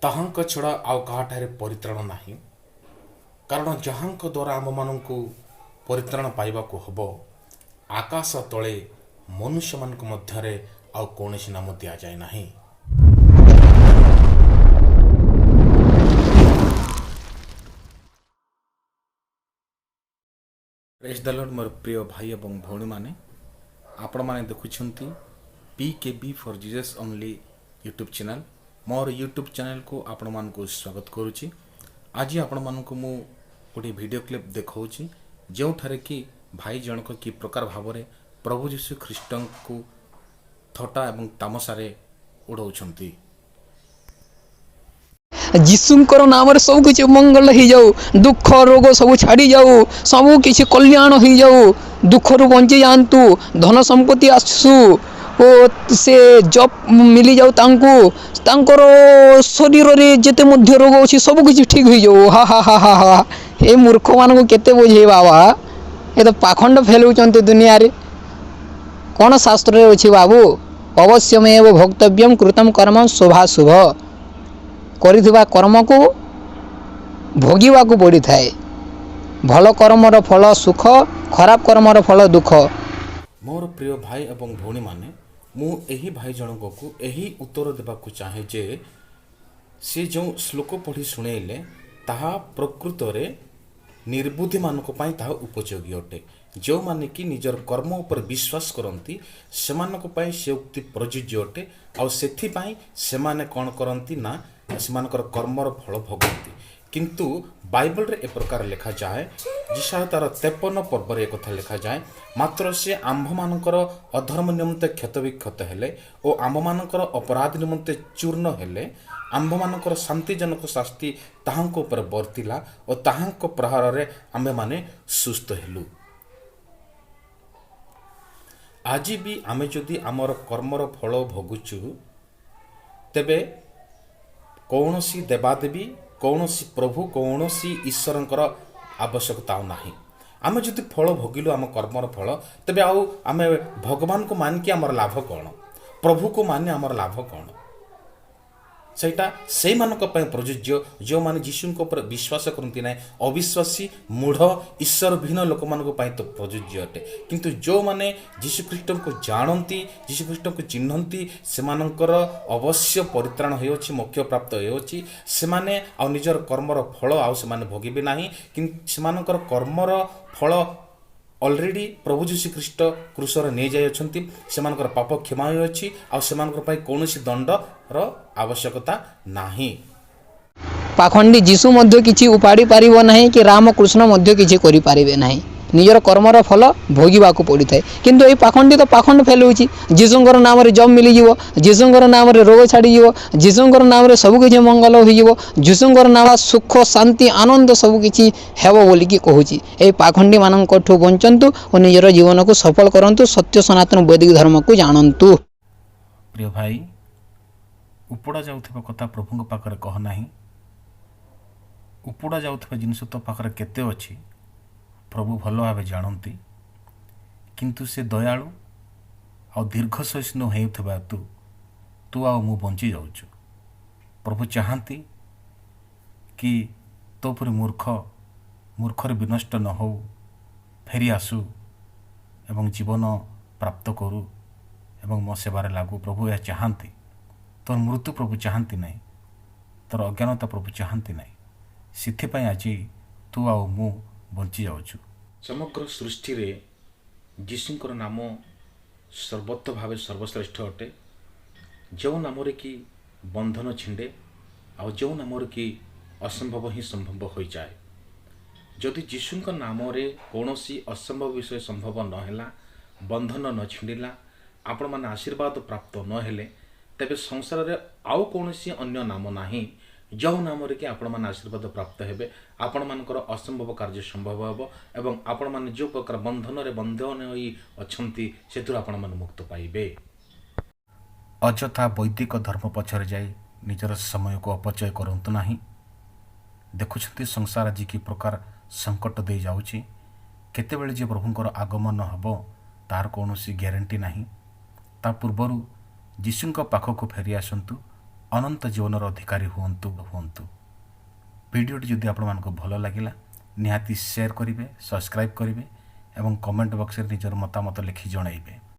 ତାହାଙ୍କ ଛଡ଼ା ଆଉ କାହାଠାରେ ପରିତ୍ରାଣ ନାହିଁ। କାରଣ ଯାହାଙ୍କ ଦ୍ୱାରା ଆମମାନଙ୍କୁ ପରିତ୍ରାଣ ପାଇବାକୁ ହେବ, ଆକାଶ ତଳେ ମନୁଷ୍ୟମାନଙ୍କ ମଧ୍ୟରେ ଆଉ କୌଣସି ନାମ ଦିଆଯାଏ ନାହିଁ। ପ୍ରେଜ୍ ଦ ଲର୍ଡ। ମୋର ପ୍ରିୟ ଭାଇ ଏବଂ ଭଉଣୀମାନେ, ଆପଣମାନେ ଦେଖୁଛନ୍ତି PKB for Jesus only YouTube channel. ମୋର ୟୁଟ୍ୟୁବ୍ ଚ୍ୟାନେଲ୍କୁ ଆପଣମାନଙ୍କୁ ସ୍ୱାଗତ କରୁଛି। ଆଜି ଆପଣମାନଙ୍କୁ ମୁଁ ଗୋଟିଏ ଭିଡ଼ିଓ କ୍ଲିପ୍ ଦେଖାଉଛି, ଯେଉଁଠାରେ କି ଭାଇ ଜଣକ କି ପ୍ରକାର ଭାବରେ ପ୍ରଭୁ ଯୀଶୁ ଖ୍ରୀଷ୍ଟଙ୍କୁ ଥଟ୍ଟା ଏବଂ ତାମସାରେ ଉଡ଼ାଉଛନ୍ତି। ଯୀଶୁଙ୍କର ନାମରେ ସବୁ କିଛି ମଙ୍ଗଳ ହେଇଯାଉ, ଦୁଃଖ ରୋଗ ସବୁ ଛାଡ଼ିଯାଉ, ସବୁ କିଛି କଲ୍ୟାଣ ହେଇଯାଉ, ଦୁଃଖରୁ ବଞ୍ଚି ଯାଆନ୍ତୁ, ଧନ ସମ୍ପତ୍ତି ଆସୁ ଓ ସେ ଜବ୍ ମିଳିଯାଉ ତାଙ୍କୁ, ତାଙ୍କର ଶରୀରରେ ଯେତେ ମଧ୍ୟ ରୋଗ ଅଛି ସବୁ କିଛି ଠିକ୍ ହେଇଯାଉ। ହା ହା ହା ହା ହା। ଏ ମୂର୍ଖମାନଙ୍କୁ କେତେ ବୁଝେଇବା ବା? ଏ ତ ପାଖଣ୍ଡ ଫେଲଉଛନ୍ତି ଦୁନିଆରେ। କ'ଣ ଶାସ୍ତ୍ରରେ ଅଛି ବାବୁ? ଅବଶ୍ୟମେବ ଭୋକ୍ତବ୍ୟମ କୃତମ କର୍ମ ଶୁଭାଶୁଭ। କରିଥିବା କର୍ମକୁ ଭୋଗିବାକୁ ପଡ଼ିଥାଏ। ଭଲ କର୍ମର ଫଳ ସୁଖ, ଖରାପ କର୍ମର ଫଳ ଦୁଃଖ। ମୋର ପ୍ରିୟ ଭାଇ ଏବଂ ଭଉଣୀମାନେ, ମୁଁ ଏହି ଭାଇ ଜଣକକୁ ଏହି ଉତ୍ତର ଦେବାକୁ ଚାହେଁ ଯେ ସେ ଯେଉଁ ଶ୍ଲୋକ ପଢ଼ି ଶୁଣେଇଲେ, ତାହା ପ୍ରକୃତରେ ନିର୍ବୁଦ୍ଧିମାନଙ୍କ ପାଇଁ ତାହା ଉପଯୋଗୀ ଅଟେ। ଯେଉଁମାନେ କି ନିଜର କର୍ମ ଉପରେ ବିଶ୍ୱାସ କରନ୍ତି, ସେମାନଙ୍କ ପାଇଁ ସେ ଉକ୍ତି ପ୍ରଯୁଜ୍ୟ ଅଟେ। ଆଉ ସେଥିପାଇଁ ସେମାନେ କ'ଣ କରନ୍ତି ନା ସେମାନଙ୍କର କର୍ମର ଫଳ ଭୋଗନ୍ତି। କିନ୍ତୁ ବାଇବଲରେ ଏ ପ୍ରକାର ଲେଖାଯାଏ, ଯିଶାଇୟ ତାର 53 ପର୍ବରେ ଏକଥା ଲେଖାଯାଏ, ମାତ୍ର ସେ ଆମ୍ଭମାନଙ୍କର ଅଧର୍ମ ନିମନ୍ତେ କ୍ଷତବିକ୍ଷତ ହେଲେ ଓ ଆମ୍ଭମାନଙ୍କର ଅପରାଧ ନିମନ୍ତେ ଚୂର୍ଣ୍ଣ ହେଲେ। ଆମ୍ଭମାନଙ୍କର ଶାନ୍ତିଜନକ ଶାସ୍ତି ତାହାଙ୍କ ଉପରେ ବର୍ତ୍ତିଲା ଓ ତାହାଙ୍କ ପ୍ରହାରରେ ଆମ୍ଭେମାନେ ସୁସ୍ଥ ହେଲୁ। ଆଜି ବି ଆମେ ଯଦି ଆମର କର୍ମର ଫଳ ଭୋଗୁଛୁ, ତେବେ କୌଣସି ଦେବାଦେବୀ, କୌଣସି ପ୍ରଭୁ, କୌଣସି ଈଶ୍ୱରଙ୍କର ଆବଶ୍ୟକତା ଆଉ ନାହିଁ। ଆମେ ଯଦି ଫଳ ଭୋଗିଲୁ ଆମ କର୍ମର ଫଳ, ତେବେ ଆଉ ଆମେ ଭଗବାନଙ୍କୁ ମାନିକି ଆମର ଲାଭ କ'ଣ? ପ୍ରଭୁକୁ ମାନି ଆମର ଲାଭ କ'ଣ? ସେଇଟା ସେଇମାନଙ୍କ ପାଇଁ ପ୍ରଯୁଜ୍ୟ ଯେଉଁମାନେ ଯୀଶୁଙ୍କ ଉପରେ ବିଶ୍ୱାସ କରନ୍ତି ନାହିଁ। ଅବିଶ୍ୱାସୀ, ମୂଢ଼, ଈଶ୍ୱର ବିହୀନ ଲୋକମାନଙ୍କ ପାଇଁ ତ ପ୍ରଯୁଜ୍ୟ ଅଟେ। କିନ୍ତୁ ଯେଉଁମାନେ ଯୀଶୁଖ୍ରୀଷ୍ଟଙ୍କୁ ଜାଣନ୍ତି, ଯୀଶୁଖ୍ରୀଷ୍ଟଙ୍କୁ ଚିହ୍ନନ୍ତି, ସେମାନଙ୍କର ଅବଶ୍ୟ ପରିତ୍ରାଣ ହେଉଅଛି, ମୋକ୍ଷ ପ୍ରାପ୍ତ ହେଉଅଛି। ସେମାନେ ଆଉ ନିଜର କର୍ମର ଫଳ ଆଉ ସେମାନେ ଭୋଗିବେ ନାହିଁ। କିନ୍ତୁ ସେମାନଙ୍କର କର୍ମର ଫଳ ଅଲରେଡ଼ି ପ୍ରଭୁ ଯୀଶୁ ଖ୍ରୀଷ୍ଟ କ୍ରୁଶରେ ନେଇଯାଇଅଛନ୍ତି। ସେମାନଙ୍କର ପାପ କ୍ଷମା ହୋଇଅଛି ଆଉ ସେମାନଙ୍କର ପାଇଁ କୌଣସି ଦଣ୍ଡର ଆବଶ୍ୟକତା ନାହିଁ। ପାଖଣ୍ଡି ଯୀଶୁ ମଧ୍ୟ କିଛି ଉପାଡ଼ି ପାରିବ ନାହିଁ କି ରାମକୃଷ୍ଣ ମଧ୍ୟ କିଛି କରିପାରିବେ ନାହିଁ। ନିଜର କର୍ମର ଫଳ ଭୋଗିବାକୁ ପଡ଼ିଥାଏ। କିନ୍ତୁ ଏଇ ପାଖଣ୍ଡି ତ ପାଖଣ୍ଡ ଫେଲଉଛି। ଯୀଶୁଙ୍କର ନାମରେ ଜବ୍ ମିଳିଯିବ, ଯୀଶୁଙ୍କର ନାମରେ ରୋଗ ଛାଡ଼ିଯିବ, ଯୀଶୁଙ୍କର ନାମରେ ସବୁକିଛି ମଙ୍ଗଳ ହୋଇଯିବ, ଯୀଶୁଙ୍କର ନାମ ସୁଖ, ଶାନ୍ତି, ଆନନ୍ଦ ସବୁକିଛି ହେବ ବୋଲିକି କହୁଛି। ଏଇ ପାଖଣ୍ଡିମାନଙ୍କଠୁ ବଞ୍ଚନ୍ତୁ ଓ ନିଜର ଜୀବନକୁ ସଫଳ କରନ୍ତୁ। ସତ୍ୟ ସନାତନ ବୈଦିକ ଧର୍ମକୁ ଜାଣନ୍ତୁ। ପ୍ରିୟ ଭାଇ, ଉପଡ଼ା ଯାଉଥିବା କଥା ପ୍ରଭୁଙ୍କ ପାଖରେ କହ ନାହିଁ। ଉପଡ଼ା ଯାଉଥିବା ଜିନିଷ ତୋ ପାଖରେ କେତେ ଅଛି, ପ୍ରଭୁ ଭଲ ଭାବେ ଜାଣନ୍ତି। କିନ୍ତୁ ସେ ଦୟାଳୁ ଆଉ ଦୀର୍ଘ ସହିଷ୍ଣୁ ହେଉଥିବା ହେତୁ ତୁ ଆଉ ମୁଁ ବଞ୍ଚି ଯାଉଛୁ। ପ୍ରଭୁ ଚାହାନ୍ତି କି ତୋ ପରି ମୂର୍ଖ ମୂର୍ଖରେ ବିନଷ୍ଟ ନ ହଉ, ଫେରି ଆସୁ ଏବଂ ଜୀବନ ପ୍ରାପ୍ତ କରୁ ଏବଂ ମୋ ସେବାରେ ଲାଗୁ। ପ୍ରଭୁ ଏହା ଚାହାନ୍ତି। ତୋର ମୃତ୍ୟୁ ପ୍ରଭୁ ଚାହାନ୍ତି ନାହିଁ। ତୋର ଅଜ୍ଞାନତା ପ୍ରଭୁ ଚାହାନ୍ତି ନାହିଁ। ସେଥିପାଇଁ ଆଜି ତୁ ଆଉ ମୁଁ ବଞ୍ଚି ଯାଉଛୁ। ସମଗ୍ର ସୃଷ୍ଟିରେ ଯୀଶୁଙ୍କର ନାମ ସର୍ବତ୍ର ଭାବେ ସର୍ବଶ୍ରେଷ୍ଠ ଅଟେ, ଯେଉଁ ନାମରେ କି ବନ୍ଧନ ଛିଣ୍ଡେ ଆଉ ଯେଉଁ ନାମରେ କି ଅସମ୍ଭବ ହିଁ ସମ୍ଭବ ହୋଇଯାଏ। ଯଦି ଯୀଶୁଙ୍କ ନାମରେ କୌଣସି ଅସମ୍ଭବ ବିଷୟ ସମ୍ଭବ ନହେଲା, ବନ୍ଧନ ନ ଛିଣ୍ଡିଲା, ଆପଣମାନେ ଆଶୀର୍ବାଦ ପ୍ରାପ୍ତ ନହେଲେ, ତେବେ ସଂସାରରେ ଆଉ କୌଣସି ଅନ୍ୟ ନାମ ନାହିଁ ଯେଉଁ ନାମରେ କି ଆପଣମାନେ ଆଶୀର୍ବାଦ ପ୍ରାପ୍ତ ହେବେ, ଆପଣମାନଙ୍କର ଅସମ୍ଭବ କାର୍ଯ୍ୟ ସମ୍ଭବ ହେବ ଏବଂ ଆପଣମାନେ ଯେଉଁ ପ୍ରକାର ବନ୍ଧନରେ ବନ୍ଧନ ହୋଇ ଅଛନ୍ତି, ସେଥିରୁ ଆପଣମାନେ ମୁକ୍ତ ପାଇବେ। ଅଯଥା ବୈଦିକ ଧର୍ମ ପଛରେ ଯାଇ ନିଜର ସମୟକୁ ଅପଚୟ କରନ୍ତୁ ନାହିଁ। ଦେଖୁଛନ୍ତି ସଂସାର ଆଜି କି ପ୍ରକାର ସଙ୍କଟ ଦେଇ ଯାଉଛି। କେତେବେଳେ ଯେ ପ୍ରଭୁଙ୍କର ଆଗମନ ହେବ, ତାର କୌଣସି ଗ୍ୟାରେଣ୍ଟି ନାହିଁ। ତା ପୂର୍ବରୁ ଯୀଶୁଙ୍କ ପାଖକୁ ଫେରି ଆସନ୍ତୁ। ଅନନ୍ତ ଜୀବନର ଅଧିକାରୀ ହୁଅନ୍ତୁ ହୁଅନ୍ତୁ। ଭିଡ଼ିଓଟି ଯଦି ଆପଣମାନଙ୍କୁ ଭଲ ଲାଗିଲା, ନିହାତି ସେୟାର କରିବେ, ସବସ୍କ୍ରାଇବ୍ କରିବେ ଏବଂ କମେଣ୍ଟ ବକ୍ସରେ ନିଜର ମତାମତ ଲେଖି ଜଣାଇବେ।